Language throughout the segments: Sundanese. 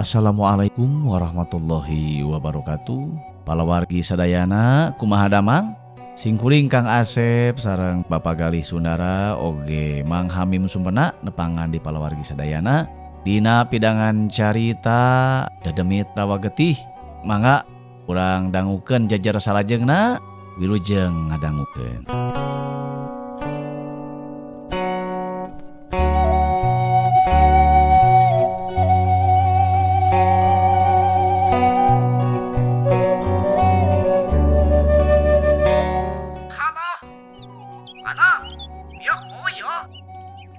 Assalamualaikum warahmatullahi wabarakatuh. Palawargi sadayana kumaha damang? Singkuring Kang Asep sareng Bapak Galih Sundara oge Mang Hamim Sumpena nepangan di palawargi sadayana dina pidangan carita Dedemit Rawa Getih. Mangga urang dangukeun jajar salajengna, wilujeng ngadangukeun.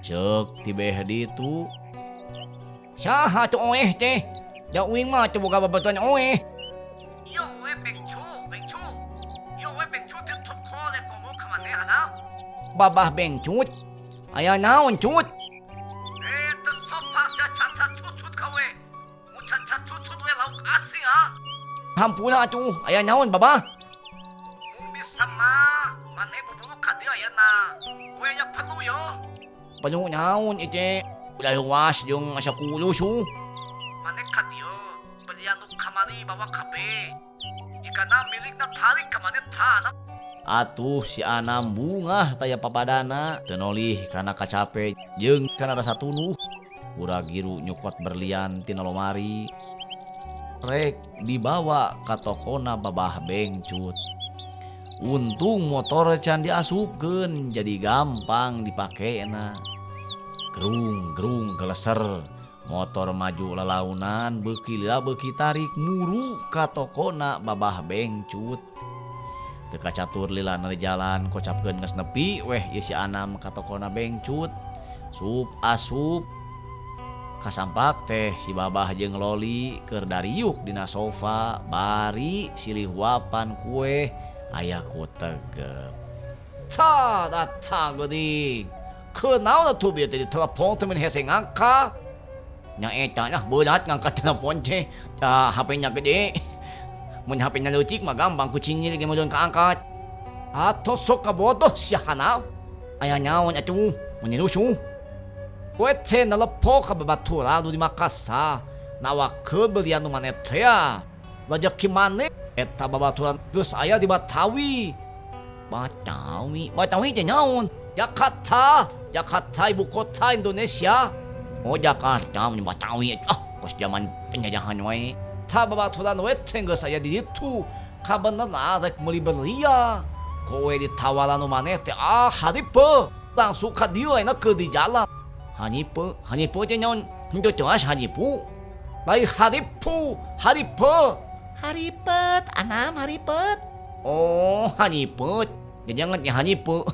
Cek ti beh ditu. Saha tuh oeh teh? Da uing mah teu boga babatuan oeh. Yo we bengcu, bengcu. Yo we bengcu teu toko le komo ka maneh hana? Babah bengcut. Aya naon cut? Eh, teu sopan sia canca cucut ka we. Mu canca cucut we lauk asing ah. Hampura atuh, aya naon babah? Mun bisa mah maneh buburu ka dieu ayeuna. We aya perlu yo. Perlu naon ieu? Ulah luas jeung asa kulus hu. Maneh ka dieu, belian nu kamari bawa kabeh. Jikana milikna tarik ka maneh tah. Atuh si Anam bungah taya papadana, teu nolih kana kacape jeung kana rasa tunuh. Pura giru nyukot berlian tina lomari. Rek dibawa ka tokona babah bengcut. Untung motor can diasupkeun jadi gampang dipakena. Gerung-gerung geleser, motor maju lalaunan beuki lila beuki tarik muru ka tokona babah bengcut. Teu kacatur lila na di jalan kocapkeun geus nepi weh ieu si Anam ka tokona bengcut. Sup asup kasampak teh si babah jeung Loli keur dariuk dina sofa bari silih huapan kue aya ku tegep. Ta da ta geuning. Kunaon atuh bieu teh ditelepon teh mun hese ngangkat. Nya eta lah berat ngangkat telepon teh. Ta H P-nya gede. Mun H P-nya leutik mah gampang ku cingil ge meureun kaangkat. Atuh sok kabodoh sia hana. Aya naon atuh mun rusuh. Kowe teh nelepo ka babaturan nu di Makassar. Nawakeun belian nu maneh teh. Rejeki maneh eta babaturan geus aya di Batawi. Batawi, Batawi teh naon? Jakarta, Jakarta ibu kota Indonesia. Oh Jakarta, mun Batawi. Ah, kos zaman penjajahan wae. Ta babaturan we teh geus aya di ditu. Kabeneran rek meuli belia. Kowe ditawaran nu maneh teh ah haripe. Langsung ka dieu ayeuna keur di jalan. Haripe, haripe teh naon? Henteu teas haripu. Lain haripu, haripe. Haripet, Anam haripet. Oh, haripet. Jangan ya haripe.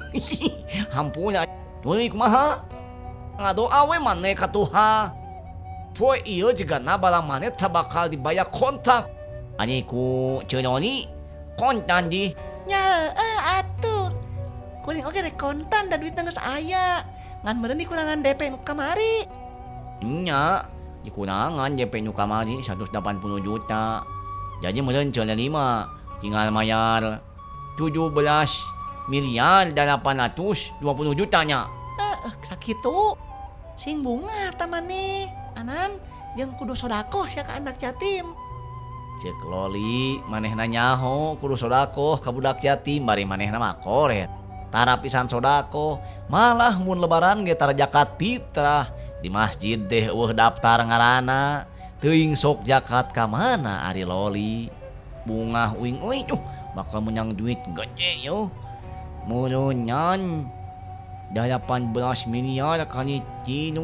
Hampura. Teuing kumaha? Ngadoa we maneh ka Tuhan. Poe ieu jigana barang maneh teh bakal dibayar kontan. Ari ku Ceu Loli kontan di. Nya heueuh atuh. Kuring oge rek kontan da duitna geus aya. Ngan meureun dikurangan DP nu kamari. Nya, dikurangan DP nu kamari 180 juta. Jadi meureun Ceu Loli mah tinggal mayar 17 miliar 820 juta nya. Heeh, sakitu. Sing bunga ta maneh, Anan jeung kudu sodakoh sia ka anak yatim. Ceuk Loli manehna nyaho kudu sodakoh ka budak yatim bari manehna mah koret. Tara pisan sodakoh, malah mun lebaran ge tara zakat fitrah. Di masjid deh eueuh daftar ngaranna. Teuing sok zakat ka mana ari Loli. Bungah uing euy tuh bakal menang duit gede yo. Meureunnan 18 miliar kali 3.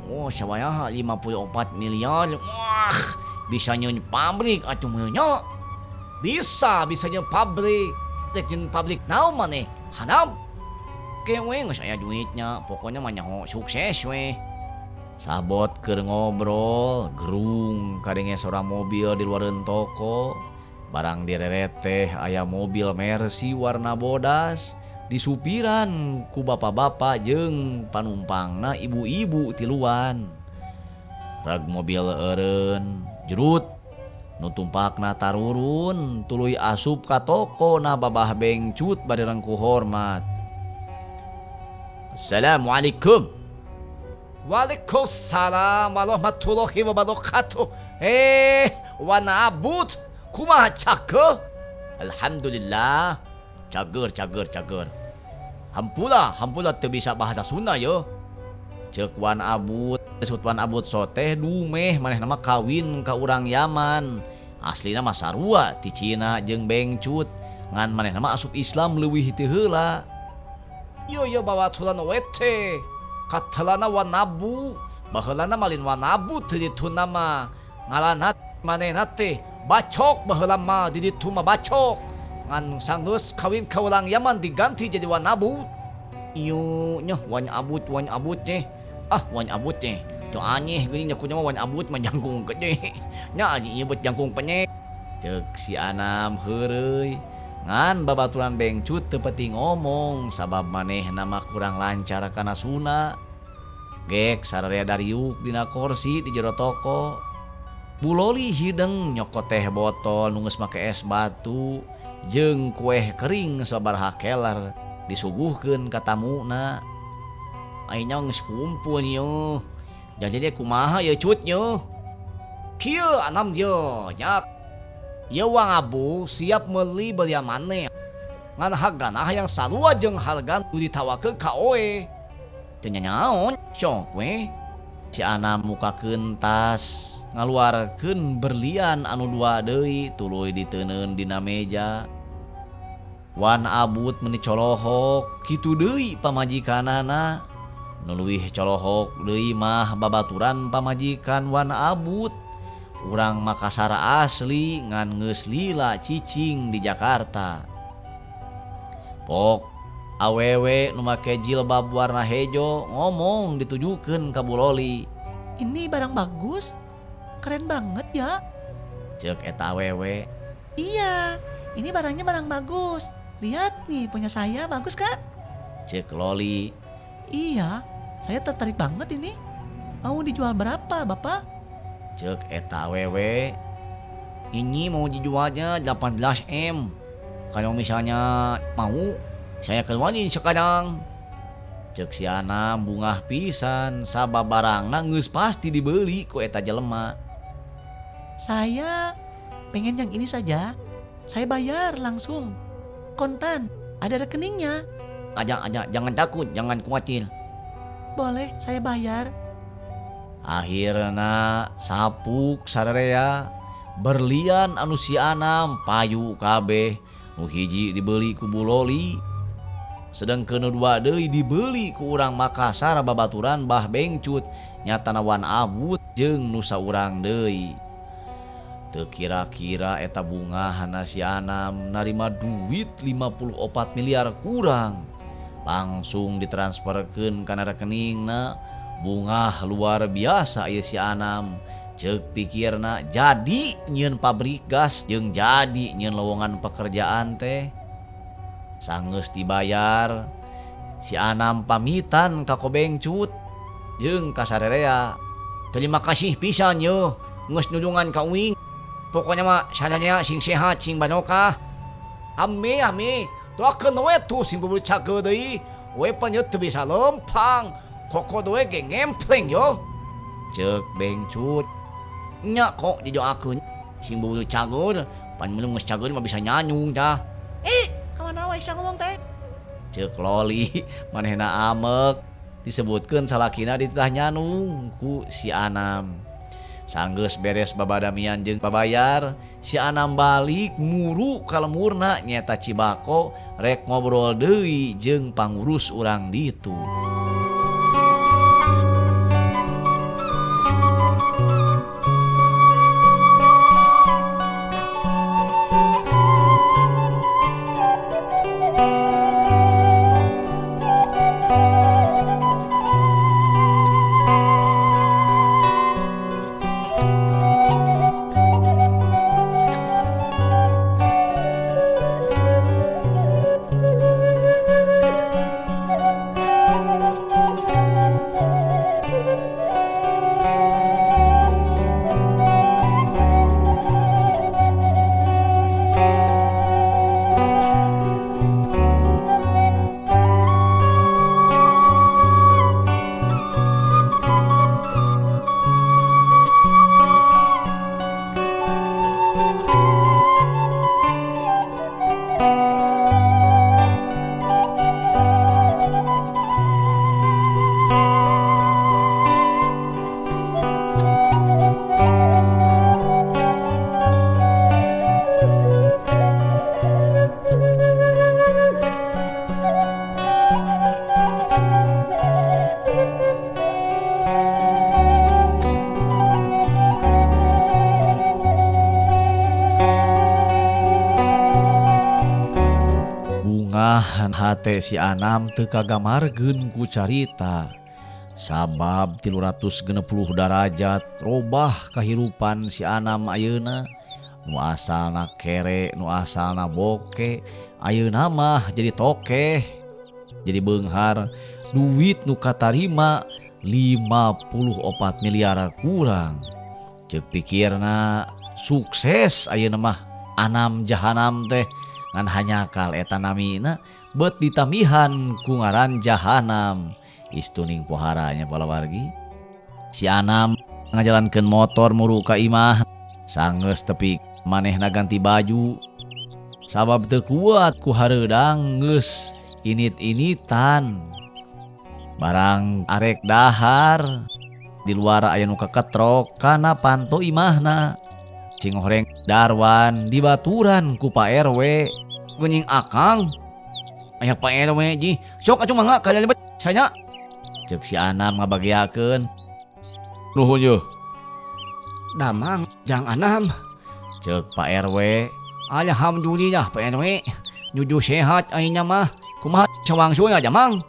Oh, sabaraha? 54 miliar. Wah, bisa nyeun pabrik atuh meureun nya. Bisa, bisa nyeun pabrik. Rek nyeun pabrik naon maneh? Hanam. Ke we geus aya duitnya, pokoknya mah nyaho sukses we. Sabot keur ngobrol, gerung kadenge sora mobil di luareun toko. Barang direret teh aya mobil Mercy warna bodas, disupiran ku bapak-bapak jeung panumpangna ibu-ibu tiluan. Reg mobil eureun, jerut nu tumpakna tarurun tuluy asup ka toko na babah bengcut bari rengkuh hormat. Assalamualaikum. Waalaikumsalam warahmatullahi wabarakatuh. Wana abut kumaha cageur? Alhamdulillah. Cager cager cager. Hampura hampura teu bisa bahasa Sunda yo. Ceuk Wan Abut, disebut Wan Abut soteh dumeh manehna mah kawin ka urang Yaman. Aslina mah sarua ti Cina jeung Bengcut, ngan manehna mah asup Islam leuwih ti heula. Yo yo babaturan we teh. Katelana wanabu, baheulana malin wanabu teu dituna mah. Ngaranna manehna teh bacok baheula mah di ditu mah bacok. Ngan sanggeus kawin ka urang Yaman diganti jadi wanabu. Ieu nya wan abut teh. Ah wan abut teh. Teu anyeh geuning nya kunya mah wan abut mah jangkung gede. Nya ieu bet jangkung penyek. Ceuk si Anam heureuy. Ngan babaturan Bengcut teu peti ngomong sabab manehna mah kurang lancar kana Sunda. Gek sararea dariuk dina korsi di jero toko. Bu Loli hideng nyokot teh botol nu geus make es batu jeung kueh kering sabaraha keler disuguhkeun ka tamuna. Ayeuna geus kumpul yeuh. Jadi teh kumaha yeuh cut yeuh? Kieu Anam yeuh nya. Ieu Wang Abu siap meuli belian maneh. Ngan hargana hayang sarua jeung harga nu ditawarkeun ka oe. Teu nyanyaon sok we. Si Anam mukakeun tas, ngaluarkeun berlian anu dua deui tuluy diteunkeun dina meja. Wan Abut meuni colohok kitu deui pamajikanana. Nu leuwih colohok deui mah babaturan pamajikan Wan Abut. Urang Makassar asli ngan geus lila cicing di Jakarta. Pok awewe nu make jilbab warna hejo ngomong ditujukeun ka Bu Loli. Ini barang bagus, keren banget ya. Ceuk eta awewe. Iya, ini barangnya barang bagus. Lihat nih punya saya bagus kan? Ceuk Loli. Iya, saya tertarik banget ini. Mau dijual berapa bapak? Ceuk eta awewe. Ini mau dijualnya 18 M. Kalau misalnya mau, saya keluarin sekarang. Ceuk si Anam bungah pisan sabab barangna geus pasti dibeli ku eta jelema. Saya pengen yang ini saja. Saya bayar langsung. Kontan, ada rekeningnya. Aja, jangan takut, jangan khawatir. Boleh, saya bayar. Akhirna sapuk sararea berlian anu si Anam payu kabeh. Nu hiji dibeli ku Bu Loli, sedangkeun nu dua deui dibeli ku urang Makassar babaturan Bah Bengcut nyatana Wan Abut jeung nu saurang deui. Teu kira-kira eta bungahna si Anam narima duit 54 miliar kurang. Langsung ditransferkeun kana rekeningna. Bungah luar biasa ieu si Anam. Ceuk pikirna jadi nyieun pabrik gas jeung jadi nyieun lowongan pekerjaan teh. Sanggeus dibayar, si Anam pamitan ka Kobengcut jeung ka sarerea. Terima kasih pisan yeuh geus nulungan ka uing. Pokoknya mah sadaya sing sehat sing barokah. Amin amin. Doakeun we tuh sing bubur cageur deui. We pan yeuh teu bisa lempang. Koko doe ge ngempleng yo. Ceuk Bengcut. Nya kok didoakeun sing bubur cageur, pan mun geus cageur mah bisa nyanyung tah. Kamana wae sia ngomong teh? Ceuk Loli manehna amek disebutkeun salakina dititah nyanung ku si Anam. Sanggeus beres babadamian jeung babayar, si Anam balik muru ka lemurna nyaeta Cibako rek ngobrol deui jeung pangurus urang ditu. mah hate si Anam teu kagamarkeun ku carita. Sabab 360 darajat robah kahirupan si Anam ayeuna. Nu asalna kere, nu asalna boke, ayeuna mah jadi tokeh. Jadi beunghar duit nu katarima 54 miliar kurang. Ceuk pikirna sukses ayeuna mah Anam Jahanam teh ngan hanyakal eta namina bet ditamihan ku ngaran Jahanam. Istuning poharanya palawargi. Si Anam ngajalankeun motor muru ka imah sanggeus tepi manehna ganti baju sabab teu kuat ku hareudang geus init-initan. Barang arek dahar di luar aya nu kaketrok kana panto imahna. Cinghoreng Darwan dibaturan ku Pak RW. Geuning akang aya Pak RW ji sok atuh mangga ka lebet nya. Ceuk si Anam ngabagiakeun. Nuhun yeuh. Damang jang Anam. Ceuk Pak RW. Alhamdulillah Pak RW. Nuju sehat ayeuna mah. Kumaha sawangsulna jamang?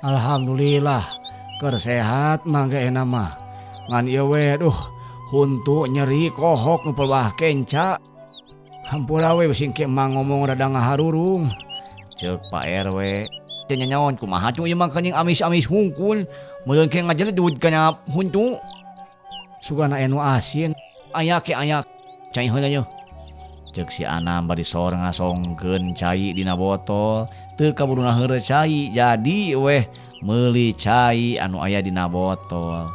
Alhamdulillah keur sehat mangga euna mah. Ngan ieu we duh huntu nyeri kohok nu pelbah kenca. Hampura we sing ke emang ngomong rada ngaharurung. Ceuk Pak RW. Teu nyanyaon kumaha cu ieu mah kanying amis-amis hungkul. Meureun ke ngajeledud kana huntu. Sugana anu asin. Aya ke aya cai heula yeuh. Ceuk si Anam bari sor ngasongkeun cai dina botol. Teu kaburu naheureuh cai jadi weh meuli cai anu aya dina botol.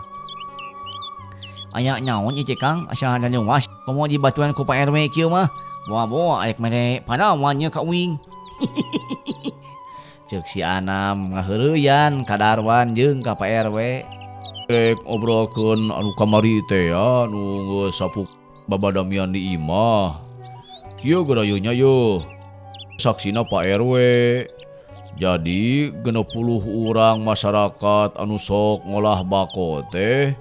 Aya nyaon ieu Kang asa nyawas komo dibatuan ku Pak RW kieu mah. Boa-boa aya mere padawan nya ka uing. Ceuk si Anam ngaheureuyan ka Darwan jeung ka Pak RW. Rek obrolkeun anu kamari teh ya nu geus sapuk babadamian di imah. Kieu geura ieu nya yeuh. Saksina Pak RW. Jadi 60 urang masyarakat anu sok ngolah bako teh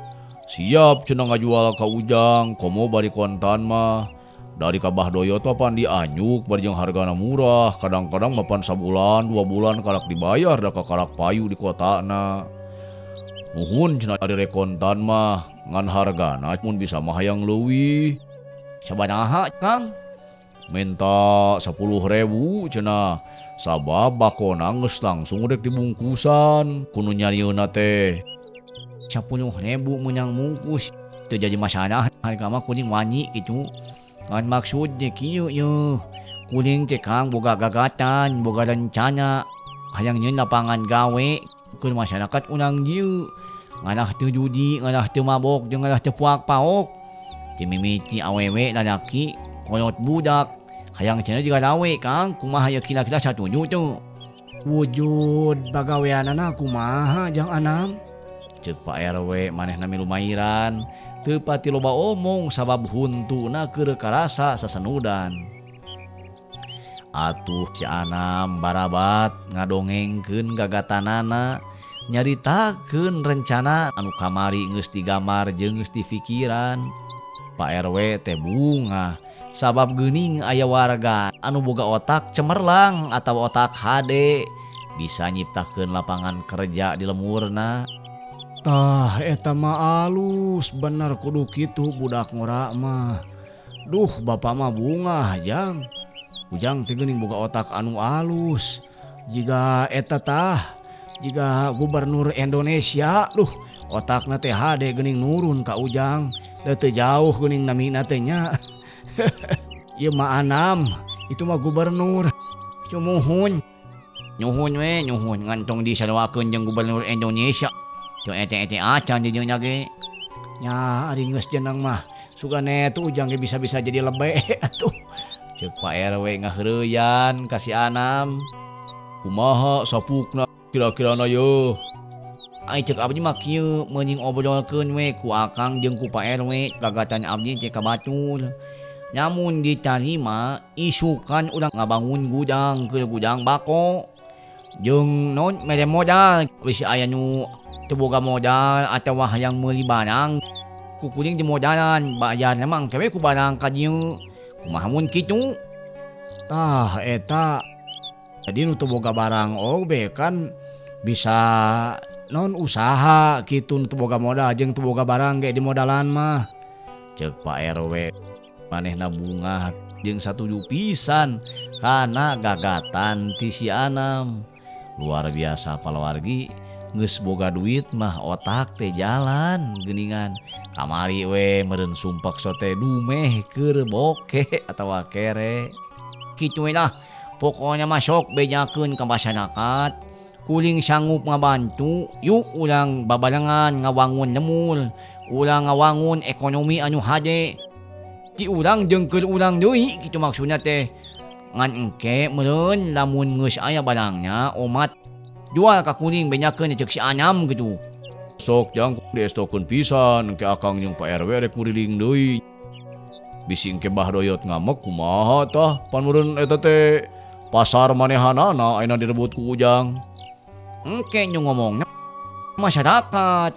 siap cenah ngajual ka Ujang komo bari kontan mah. Dari Kabah Doyot mah pan dianyuk bari jeung hargana murah, kadang-kadang mah pan sabulan 2 bulan karak dibayar da kakarak payu di kotana. Nuhun cenah ari rek kontan mah ngan hargana mun bisa mah hayang leuwih. Sabaraha Kang? Minta 10.000 cenah. Sabab bakona geus langsung rek dibungkusan kudu nyarieuna teh. 10.000 meunang mungkus teu jadi masalah harga mah kuring wani kitu. Ngan maksudnya kieu yeuh. Kuring teh Kang boga gagatan, boga rencana hayang nyeun lapangan gawe keur masyarakat urang dieu. Nganah teu judi, nganah teu mabok jeung nganah teu puak paok. Ti mimiti awewe lalaki kolot budak hayang cenah jiga rawe Kang, kumaha ieu kira-kira satuju teu? Wujud bagaweanana kumaha jang Anam? Ceuk Pak RW manehna milu mairan teu pati loba omong sabab huntuna keur karasa sasenudan. Atuh si Anam barabat ngadongengkeun gagatanana, nyaritakeun rencana anu kamari geus digamar jeung geus dipikiran. Pak RW teh bungah sabab geuning aya warga anu boga otak cemerlang atawa otak hade bisa nyiptakeun lapangan kerja di lemurna. Tah eta mah alus bener kudu kitu budak ngora mah. Duh bapak mah bungah jang. Ujang teh geuning boga otak anu alus. Jiga eta tah, jiga gubernur Indonesia, duh otakna teh hade geuning nurun ka Ujang. Da teu jauh geuning namina teh nya. Ieu mah Anam, itu mah gubernur. Cumuhun. Nyuhun we, nyuhun ngantong disaruakeun jeung gubernur Indonesia. Teu ete-ete acan di dieu nya ge. Nya ari geus jeneng mah sugane tuh Ujang ge bisa-bisa jadi lebe atuh. Ceuk Pak RW ngaheureuyan ka si Anam. Kumaha sapukna kira-kirana yeuh? Ai ceuk abdi mah kieu meuning obrolkeun we ku Akang jeung ku Pak RW gagatan abdi teh ka batur. Nyamun ditarima isukan urang ngabangun gudang keur gudang bako. Jeung naon mere modal bisi aya nu teu boga modal atawa hayang meuli barang ku kuring di modalan bayarna mah engke we ku barang ka dieu. Kumaha mun kitu? Tah eta Jadi nu teu boga barang oge kan bisa non usaha kitu nu teu boga modal jeung teu boga barang ge di modalan mah. Ceuk Pak RW manehna bungah jeung satuju pisan kana gagatan ti si Anam. Luar biasa palawargi geus boga duit mah otak teh jalan geuningan. Kamari we meureun sumpek sote dumeh keur boke atawa kere. Kitu we lah pokoknya mah sok bejakeun ka masyarakat. Kuring sanggup ngabantu, yuk urang babarengan ngawangun lemur, urang ngawangun ekonomi anu hade. Ti urang jeung keur urang deui kitu maksudna teh. Ngan engke meureun lamun geus aya barangna omat jual ka kuring bejakeun ceuk si Anam kitu. Sok jang diestokeun pisan engke akang jeung Pak RW rek nguriling deui. Bisi engke bah doyot ngamek kumaha tah pan meureun eta teh pasar manehanana ayeuna direbut ku ujang. Engke nu ngomongna masyarakat.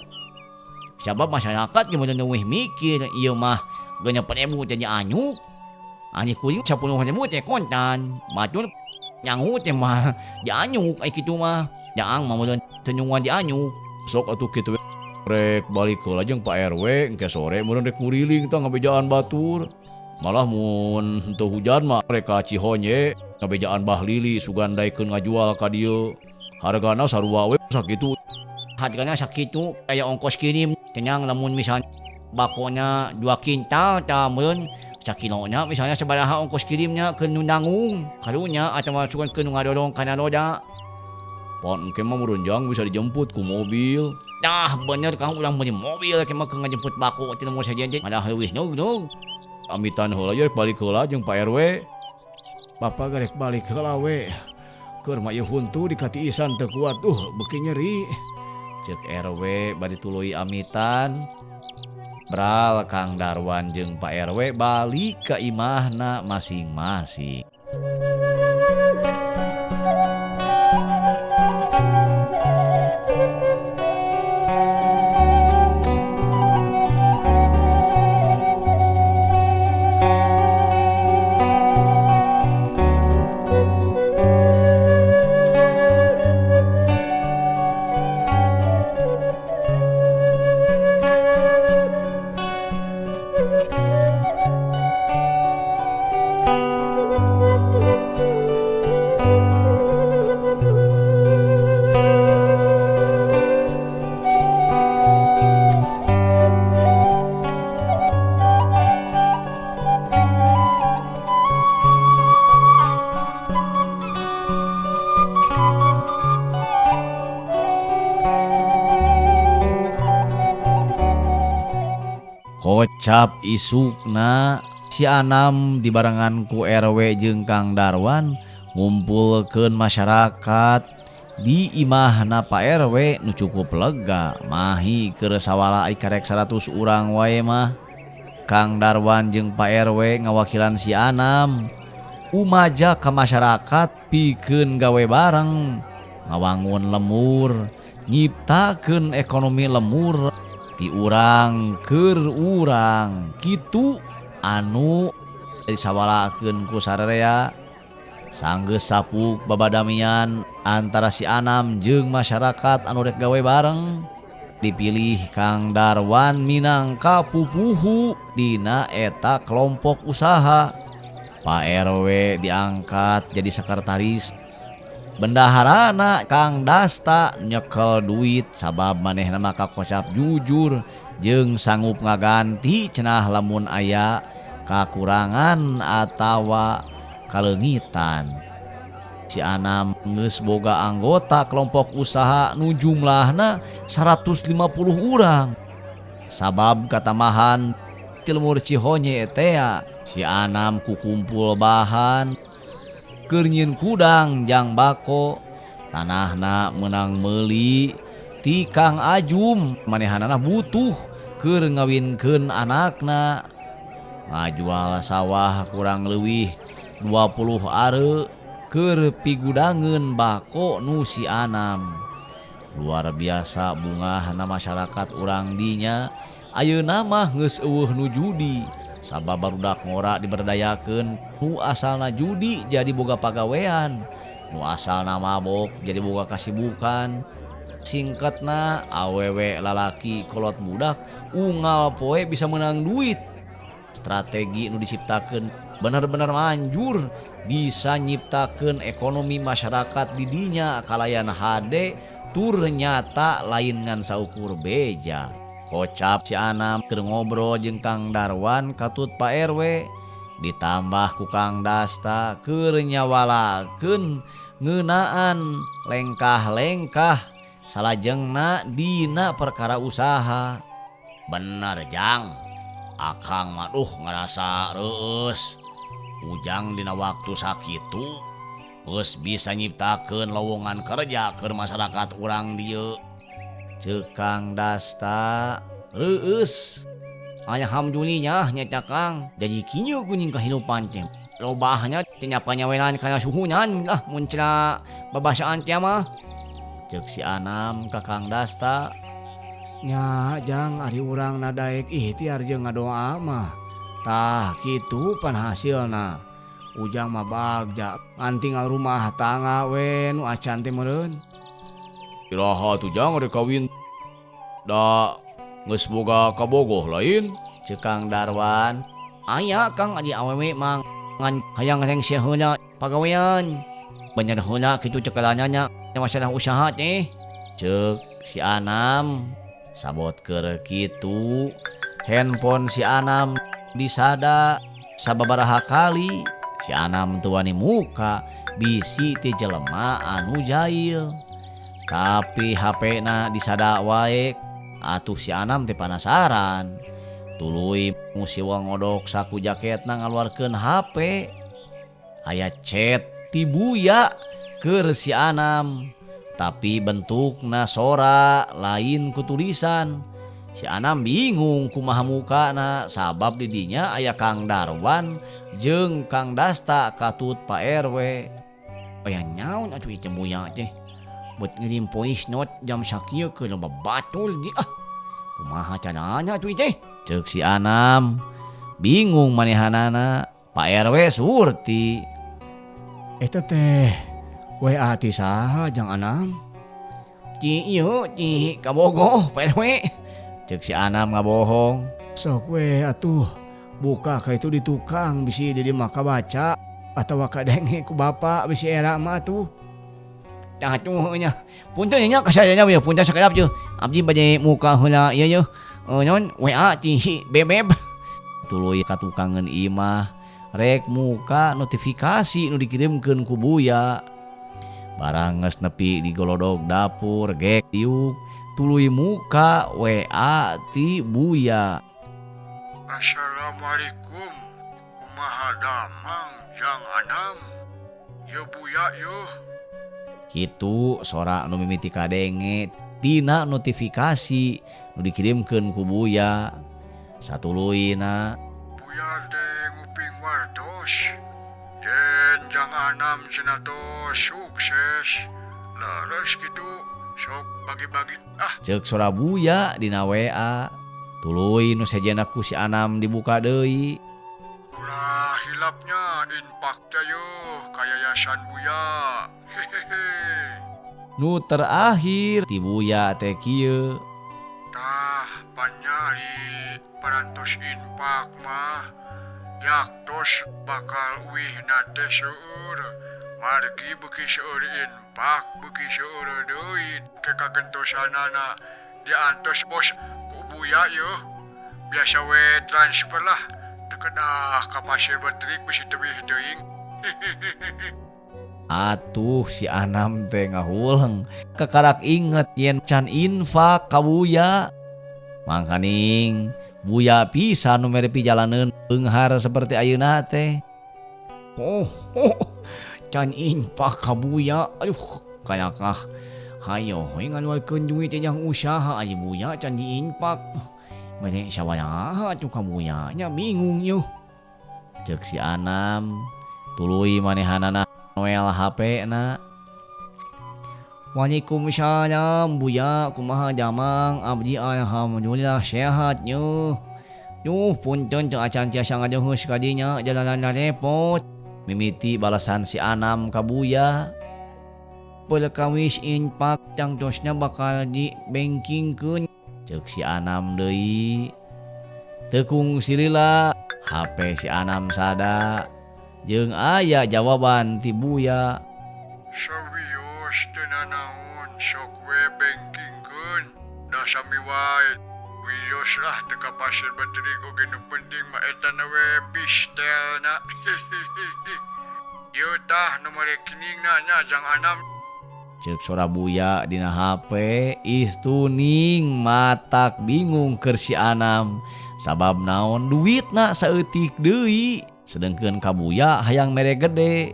Sabab masyarakat ge meureun leuwih mikir ieu mah 6.000 teh dianyuk. Ani kuring 10.000 teh kontan. Batur nyangu teh mah dianyuk ai kitu mah. Jaang mah meureun teu nyunguan dianyuk. Sok atuh kitu we rek balik heula jeung Pak RW engke sore meureun rek nguriling tah ngabejaan batur. Malah mun teu hujan mah rek ka Cihonye ngabejaan Bah Lili sugan daekeun ngajual ka dieu. Hargana sarua we sakitu. Hargana sakitu aya ongkos kirim kenyang lamun misal bakona 2 kintal tah meureun sakilona misalnya sabaraha ongkos kirimnya ke nu nanggung karunya atawa sugan ke nu ngadorong kana roda. Pan engke mah meureun jang bisa dijemput ku mobil. Tah bener kang urang meuli mobil ke mah keur ngajemput bako teh mun sajen malah leuwih nug-nug. Amitan heula rek balik heula jeung Pak RW. Bapak garek balik heula we. Keur mah ieu huntu dikatiisan teu kuat beuki nyeri. Ceuk RW bari tuluy amitan. Bral Kang Darwan jeung Pak RW balik ka imahna masing-masing. Kocap isukna si Anam dibarengan ku RW jeung Kang Darwan ngumpulkeun masyarakat di imahna Pak RW nu cukup lega mahi keur sawala ai karek 100 urang wae mah. Kang Darwan jeung Pak RW ngawakilan si Anam umaja ka masyarakat pikeun gawe bareng ngawangun lemur nyiptakeun ekonomi lemur ti urang keur urang kitu anu disawalakeun ku sararea. Sanggeus sapuk babadamian antara si Anam jeung masyarakat anu rek gawe bareng dipilih Kang Darwan minangka pupuhu dina eta kelompok usaha. Pak RW diangkat jadi sekretaris. Bendaharana Kang Dasta nyekel duit sabab manehna mah kakocap jujur jeung sanggup ngaganti cenah lamun aya kakurangan atawa kaleungitan. Si Anam geus boga anggota kelompok usaha nu jumlahna 150 urang. Sabab katamahan ti lemur Cihonye tea si Anam kukumpul bahan keur nyieun kudang jang bako tanahna meunang meuli ti Kang Ajum manehanana butuh keur ngawinkeun anakna. Ngajual sawah kurang leuwih 20 are keur pigudangeun bako nu si Anam. Luar biasa bungahna masyarakat urang dinya ayeuna mah geus eueuh nu judi sabab barudak ngora diberdayakeun nu asalna judi jadi boga pagawean Nu asalna mabok jadi boga kasibukan. Singkatna awewe lalaki kolot budak unggal poe bisa menang duit. Strategi nu diciptakeun bener-bener manjur bisa nyiptakeun ekonomi masyarakat di dinya kalayan hade tur nyata lain ngan saukur beja. Kocap si Anam keur ngobrol jeung Kang Darwan katut Pak RW ditambah ku Kang Dasta keur nyawalakeun ngeunaan lengkah-lengkah salajengna dina perkara usaha. Bener Jang, akang mah duh ngerasa reueus. Ujang dina waktu sakitu geus bisa nyiptakeun lowongan kerja keur masyarakat urang dieu. Ceuk Kang Dasta reueus. Alhamdulillah nya Kang, jadi kieu geuning kahirupan teh. Lobahnya teh nyawelan kana suhunan lah mun cenah babasaan teh mah. Ceuk si Anam ka Kang Dasta. Nya Jang ari urang nadaek ikhtiar jeung ngadoa mah. Tah kitu pan hasilna. Ujang mah bagja ngan tinggal rumah tangga we nu acan teh meureun. Iraha tuh Jang rek kawin da geus boga kabogoh lain? Ceuk Kang Darwan. Aya Kang adi awewe mah ngan hayang rengse heula pagawean. Bener heula kitu cek nya masalah usaha teh. Ceuk si Anam sabot keur kitu handphone si Anam disada sababaraha kali. Si Anam teu wani muka bisi ti jelema anu jail. Tapi HP-na disada wae. Atuh si Anam teh panasaran. Tuluy musiwa ngodok saku jaketna ngaluarkeun HP. Aya chat ti Buya keur si Anam. Tapi bentukna sora lain ku tulisan. Si Anam bingung kumaha mukana sabab di dinya aya Kang Darwan jeung Kang Dasta katut Pak RW. Aya naon atuh ieu Buya teh? Buat ngirim voice note jam sakieu keur loba batul di ah. Kumaha carana atuh teh? Ceuk si Anam bingung manehanana. Pak RW surti. Eta teh WA ti saha Jang Anam? Ci ieu ci kabogoh Pak RW. Ceuk si Anam ngabohong. Sok we atuh buka ka itu di tukang bisi di mah kabaca atawa kadenge ku bapak bisi era mah atuh. Tah atuh nya. Punten nya kasayanya we punten sakedap ye. Abdi bade muka heula ieu ye. Naon WA ti Bebeb. Tuluy ka tukangeun imah rek muka notifikasi nu dikirimkeun ku Buya. Barang geus nepi di golodog dapur gek diuk tuluy muka WA ti Buya. Assalamualaikum. Kumaha damang Jang Anam? Ye Buya yeuh. Kitu sora nu mimiti kadenge tina notifikasi nu dikirimkeun ku Buya. Satuluyna Buya teh nguping wartos. Yen Jang Anam cenah tos sukses. Leres kitu sok bagi-bagi ah. Ceuk sora Buya dina WA. Tuluy nu sejenna ku si Anam dibuka deui. Ulah hilapnya infak teh yeuh ka yayasan Buya. Hehehe. Nu terakhir ti Buya teh kieu. Tah panya ari parantos infak mah yaktos bakal uihna teh seueur. Margi beuki seueur infak beuki seueur deui ke kagentosanana diantos bos ku Buya yeuh. Biasa we transfer lah. Teu kedah ka pasir betrik bisi tebih teuing. Atuh si Anam teh ngahuleng kakarak inget yen can infak ka Buya. Mangkaning Buya pisan nu mere pijalaneun beunghar seperti ayeuna teh. Oh, can infak ka Buya. Aduh, kayakah hayo we ngaluarkeun duit teh jang usaha ari Buya can diinfak. Mere sabaraha atuh ka Buya nya bingung yeuh. Ceuk si Anam tuluy manehanana noel HP-na. Waalaikumsalam Buya, kumaha damang? Abdi alhamdulillah sehat nyeuh. Duh punten teu acan tiasa ngadeheus ka dinya jalanan repot. Mimiti balasan si Anam ka Buya. Perkawis infak cangtosna bakal di bankingkeun ceuk si Anam deui. Teu kungsi lila HP si Anam sada jeung aya jawaban ti Buya. Sawios teu nanaon sok we bankingkeun da sami wae. Wios lah teu ka Pasir Betrik oge nu penting mah eta na we bistelna. Ieu tah nomor rekeningna nya Jang Anam. Ceuk sora Buya dina HP istuning matak bingung keur si Anam sabab naon duitna saeutik deui sedengkeun ka Buya hayang mere gede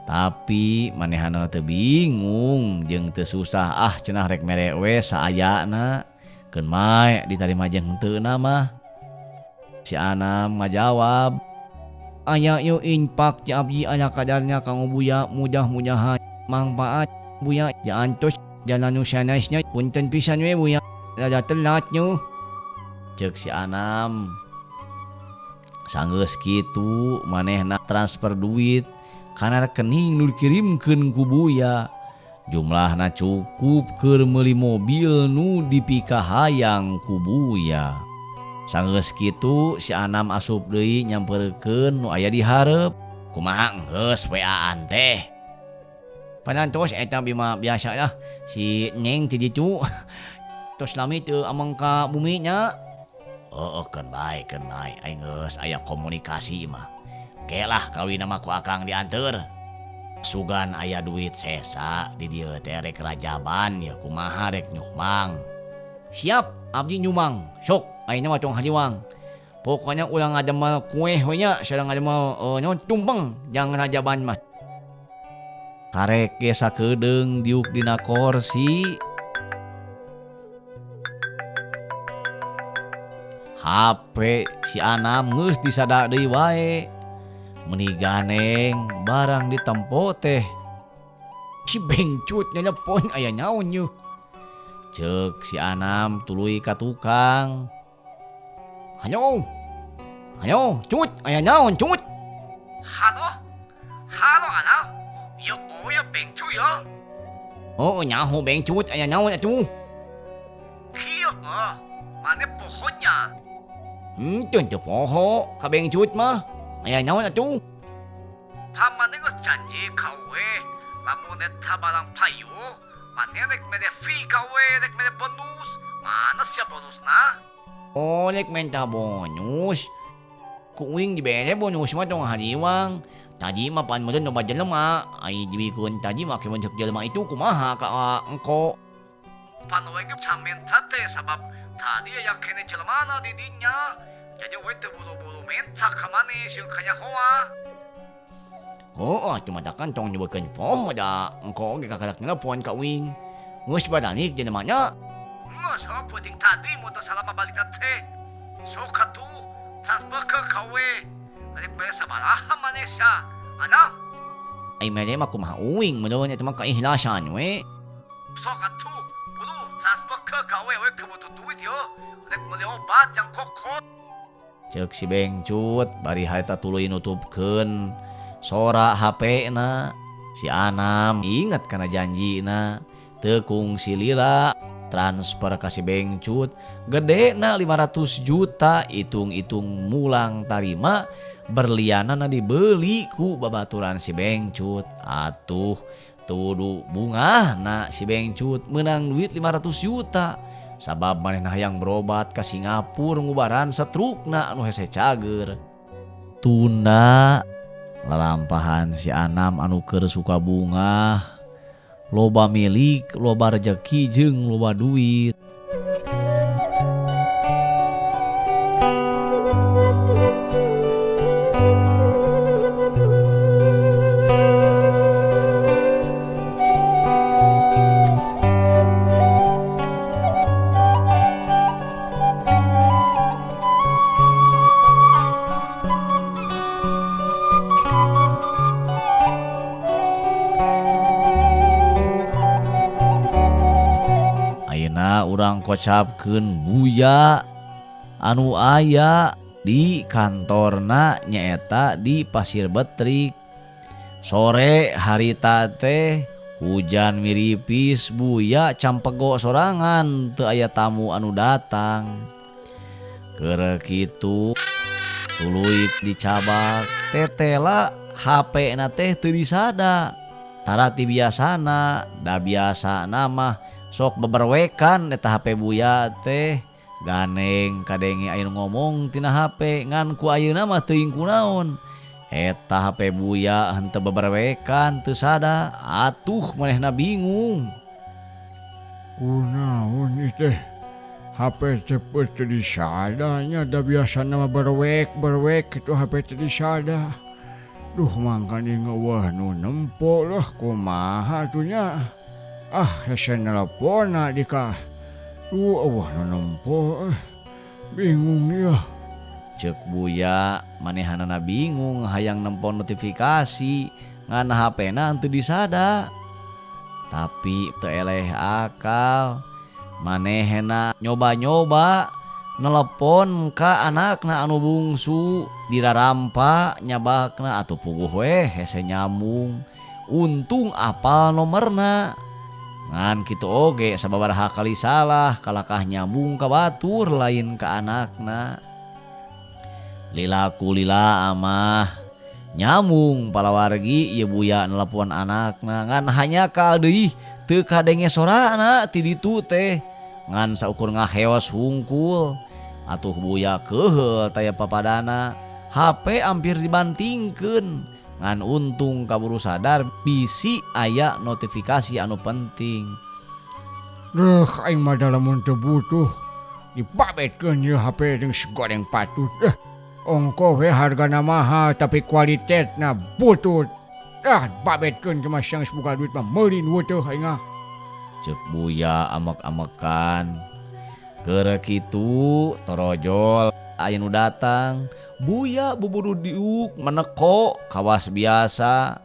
tapi manehana teu bingung jeung teu susah ah cenah rek mere we saayana keun mae ditarima jeung henteu na mah. Si Anam ngajawab aya ieu infak ti abdi aya kadarnya kanggo Buya mudah-mudahan mangpaat Buya jaantos jalan nu sanesna punten pisan we Buya rada telat nyu. Ceuk si Anam sanggeus kitu manehna transfer duit kana rekening nu dikirimkeun ku Buya jumlahna cukup keur meuli mobil nu dipikahayang ku Buya. Sanggeus kitu si Anam asup deui nyamperkeun nu aya di hareup. Kumaha geus WA-an teh? Panantos eta bima biasa lah si Neng ti ditu. Tos lami teu amang ka bumi nya. Heueuh keun bae keun nae aing geus aya komunikasi mah. Ke lah kawin mah ku akang dianteur. Sugan aya duit sesa di dieu teh rek rajaban ya kumaha rek nyumang. Siap abdi nyumang. Sok ayeuna mah tong hariwang. Pokoknya ulah ngadamel kueh we nya sareng ngadamel naon tumpeng jangan rajaban mah. Karek ge sakedeung diuk dina korsi. HP si Anam geus disada deui wae. Meuni ganeng barang ditempo teh. Si bengcut nyelepon aya naon yeuh. Ceuk si Anam tuluy ka tukang. Hayo. Hayo, cut, aya naon cut? Halo. Halo Anam. Yo oh ya bengcut ya. Oh nyaho bengcut aya naon atuh? Kieu mane pohonya. Henteu teu poho ka bengcut mah. Aya naon atuh? Pamane geus janji ka we lamun eta barang payu mane rek mere fee ka we rek mere bonus. Mana sia bonusna? Oh rek menta bonus. Ku uing dibere bonus mah tong hariwang. Tadi mah pan meureun loba jelema, ai dibikeun tadi mah ke mencek jelema itu kumaha ka engko. Pan we ge camenta teh sabab tadi aya keneh jelemana di dinya. Jadi we teu buru-buru menta ka maneh sieun kanyahoa. Oh, cuma kan tong nyebutkeun poho da engko ge kakalak telepon ka uing. Geus badanik jelemana. Geus heuh peuting tadi mun teu salah mah balikna teh. Sok atuh transfer ke ka we. Rek mere sabaraha maneh sia? Anam. Ai mere mah kumaha uing meureun eta mah keikhlasan we. Sok atuh buru transfer ke ka we we kebutuh duit yeuh. Rek meuli obat jang kokot. Ceuk si bengcut bari harita tuluy nutupkeun sora HP-na. Si Anam inget kana janjina teu kungsi lila transfer ka si bengcut gedena 500 juta hitung-hitung mulang tarima berlianana dibeli ku babaturan si bengcut. Atuh tudu bungahna si bengcut menang duit 500 juta sabab manehna hayang berobat ka Singapura ngubaran setrukna anu hese cager. Tunda lalampahan si Anam anu keur suka bungah loba milik, loba rejeki jeung loba duit. Urang kocapkeun Buya anu aya di kantorna nyaeta di Pasir Betrik. Sore harita teh Hujan miripis Buya campego sorangan teu aya tamu anu datang. Keur kitu tuluy dicabak tetela HP na teh teu disada. Tara ti biasana, da biasana mah sok beberwekan eta HP Buya teh. Ganeng kadenge aya nu ngomong tina HP ngan ku ayeuna mah teuing kunaon. Eta HP Buya henteu beberwekan teu sada, atuh manehna bingung. Kunaon ieu teh? HP teh teu disada nya, da biasana mah berwek-berwek kitu HP teh disada. Duh mangkaning eueuh nu nempo lah kumaha atuh nya. Ah hese nelponna di kah. Duh eueuh nu nempo bingung yeuh. Ceuk Buya manehanana bingung hayang nempo notifikasi ngan HP-na henteu disada. Tapi teu eleh akal. Manehna nyoba-nyoba nelepon ka anakna anu bungsu dirarampa nyabakna atuh puguh weh hese nyambung. Untung apal nomerna. Ngan kitu oge sababaraha kali salah kalakah nyambung ka batur lain ka anakna. Lilaku lila amah nyambung palawargi ieu Buya nelepon anakna ngan hanya kal deui teu kadenge sorana ti ditu teh ngan saukur ngaheos hungkul. Atuh Buya keuheul taya papadana, HP hampir dibantingkeun ngan untung kaburu sadar bisi aya notifikasi anu penting. Duh aing mah da lamun teu butuh dibabetkeun ieu HP jeung sigoreng patut. Ongkoh we hargana mahal tapi kualitasna butut. Ah babetkeun ke mah siang boga duit mah meuli nu teu aing ah. Ceuk Buya amek-amekan. Keur kitu torojol aya nu datang. Buya buburu diuk meneko kawas biasa.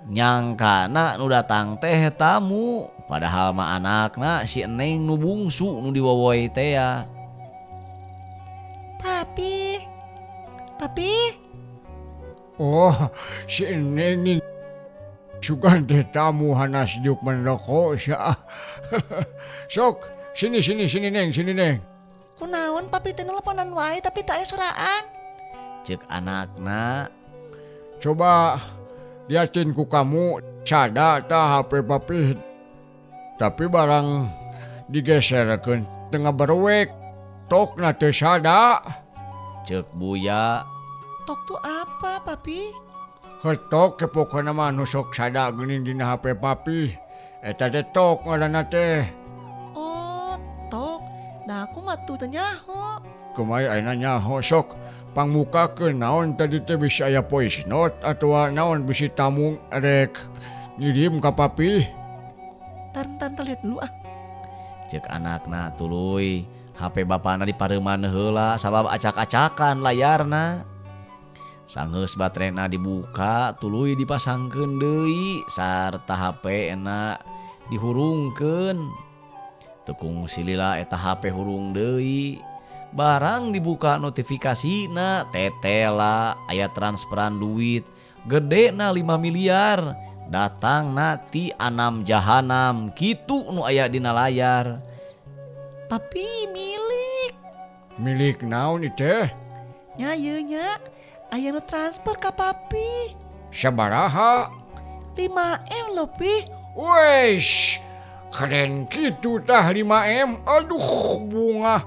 Nyangkana nu datang teh tamu, padahal mah anakna si Eneng nu bungsu nu diwowoy teh ya. Papi. Papi. Oh, si Eneng nih. Sugan teh tamu hanas diuk meneko sia. Sok, sini sini sini Neng, sini Neng. Kunaon papi teh nelponan wae tapi teu aya soraan. Ceuk anakna. Coba liatin ku kamu sada tah HP papi. Tapi barang digeserkeun teu ngaberwek, tokna teu sada. Ceuk Buya. Tok tuh apa papi? Hetok ke pokona mah nu sok sada geuning dina HP papi. Eta teh tok ngaranna teh. Oh, tok. Nah aku mah tuh teu nyaho. Kumaha ayeuna nyaho sok pangmukakeun naon tadi teh bisa aya voice note atawa naon bisi tamu rek ngirim ka papi. Tar tar tar lihat dulu ah. Ceuk anakna tuluy HP bapana dipareuman heula sabab acak-acakan layarna. Sanggeus baterena dibuka tuluy dipasangkeun deui sarta HP-na dihurungkeun. Teu kungsi lila eta HP hurung deui. Barang dibuka notifikasina tetela aya transferan duit gedena 5 miliar datangna ti Anam Jahanam kitu nu aya dina layar. Papi milik. Milik naon ieu teh? Nya ieu nya aya nu transfer ka papi. Sabaraha? 5M lho pi. Wesh, keren kitu tah 5M. Aduh bunga.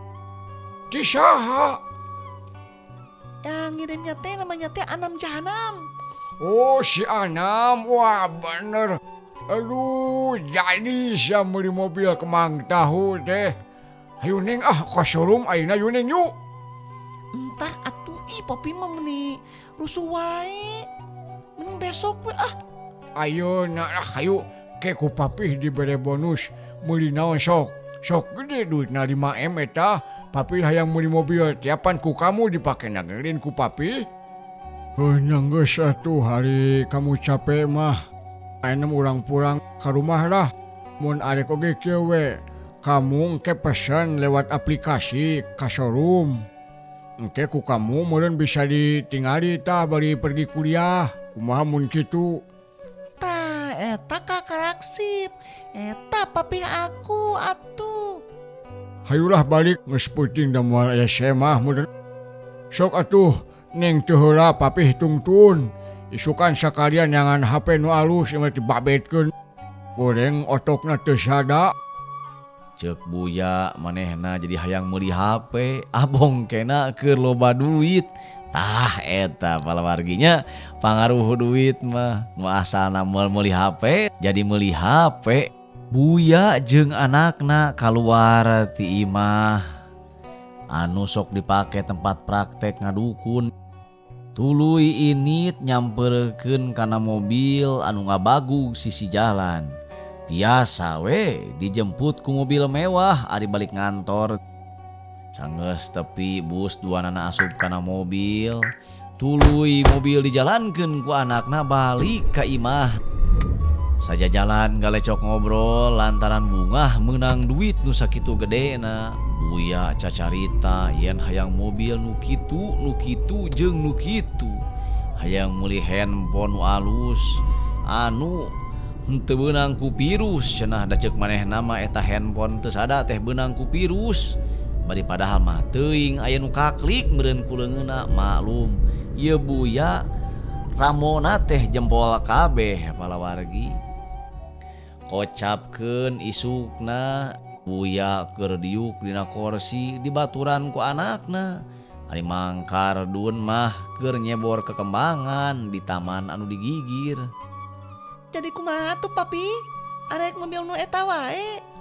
Ti saha? Yang ngirimnya teh namanya teh Anam Jahanam. Oh si Anam, wah bener. Aduh, jadi sia meuli mobil kemang tahu teh. Hayu Neng ah ka showroom ayeuna yuk Neng yuk. Entar atuh ih papi mah meuni rusuh wae. Mending besok we ah. Ayeuna ah hayu ke ku papi dibere bonus meuli naon sok. Sok gede duitna 5M eta. Papi hayang meuli mobil tiapan ku kamu dipake nagelin ku papi. Heuh nya geus atuh hari kamu capek mah. Ayeuna urang pulang ka rumah lah. Mun arek oge kieu we. Kamu engke pesen lewat aplikasi ka showroom. Engke ku kamu meureun bisa ditingali tah bari pergi kuliah. Kumaha mun kitu? Tah eta kakarak Hansip. Eta papih aku atuh. Hayulah balik geus peuting da moal aya semah meureun. Sok atuh neng teu heula papih tungtun. Isukan sakalian nyangan HP nu alus ieu mah dibabetkeun. Goreng otokna teu sada. Ceuk Buya manehna jadi hayang meuli HP abong kena keur loba duit. Tah eta palawarginya pangaruh duit mah nu asalna moal meuli HP jadi meuli HP. Buya jeung anakna kaluar ti imah anu sok dipake tempat praktek ngadukun. Tuluy init nyamperkeun kana mobil anu ngabagug sisi jalan. Tiasa we dijemput ku mobil mewah ari balik ngantor. Sanggeus tepi bus duanana asup kana mobil. Tuluy mobil dijalankeun ku anakna balik ka imah. Saja jalan galecok ngobrol lantaran bungah meunang duit nu sakitu gedena. Buya cacarita yen hayang mobil nu kitu, nu kitu jeung nu kitu. Hayang meuli handphone nu alus anu henteu beunang ku virus cenah da ceuk manehna mah eta handphone teu sada teh beunang ku virus. Bari padahal mah teuing aya nu kaklik meureun ku leungeunna maklum. Ieu Buya ramona teh jempol kabeh palawargi. Kocapkeun isukna Buya keur diuk dina korsi dibaturan ku anakna. Ari Mang Kardun mah keur nyebor kekembangan di taman anu digigir. Jadi kumaha tuh papi? Arek mobil nu eta wae.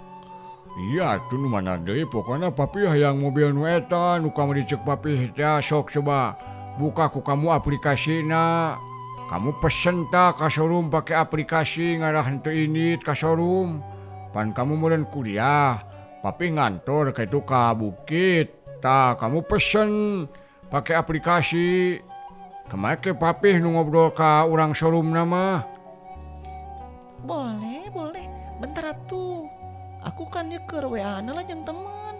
Iya atuh nu mana deui pokona papi hayang mobil nu eta nu kamari ceuk papi teh sok coba buka ku kamu aplikasina. Kamu pesen ta ka showroom pake aplikasi ngarah henteu indit ka showroom. Pan kamu meureun kuliah, papi ngantor ka itu ka bukit. Tah kamu pesen pake aplikasi. Kemae ke papi nu ngobrol ka urang showroomna mah. Boleh, boleh. Bentar atuh. Aku kan ieu keur WA-an lah jeung temen.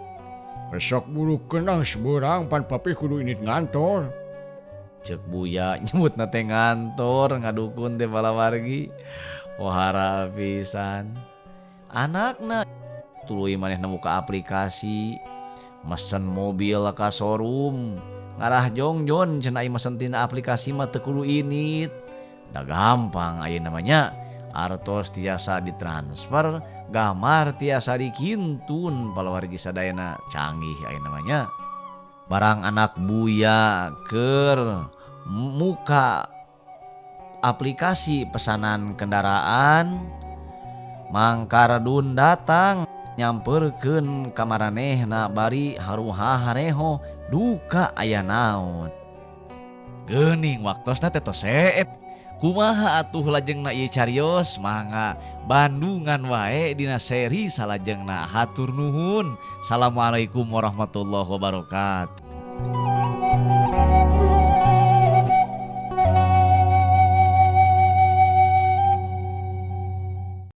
Sok burukeun ah geus beurang pan papi kudu indit ngantor. Ceuk Buya nyebutna teh ngantor ngadukun teh palawargi. Pohara pisan. Anakna tuluy manehna muka aplikasi mesen mobil ka showroom ngarah jongjon cenah ieu mesen tina aplikasi mah teu kudu init. Da gampang ayeuna mah nya. Artos tiasa ditransfer, gambar tiasa dikintun palawargi sadayana canggih ayeuna mah nya. Barang anak Buya keur muka aplikasi pesanan kendaraan, Mang Kardun datang nyamperkeun ka maranehna bari haruha hareho duka aya naon. Geuning waktosna teh tos seep. Kumaha atuh lajengna ieu carios mangga Bandungan wae dina seri salajengna. Hatur nuhun. Assalamualaikum warahmatullahi wabarakatuh.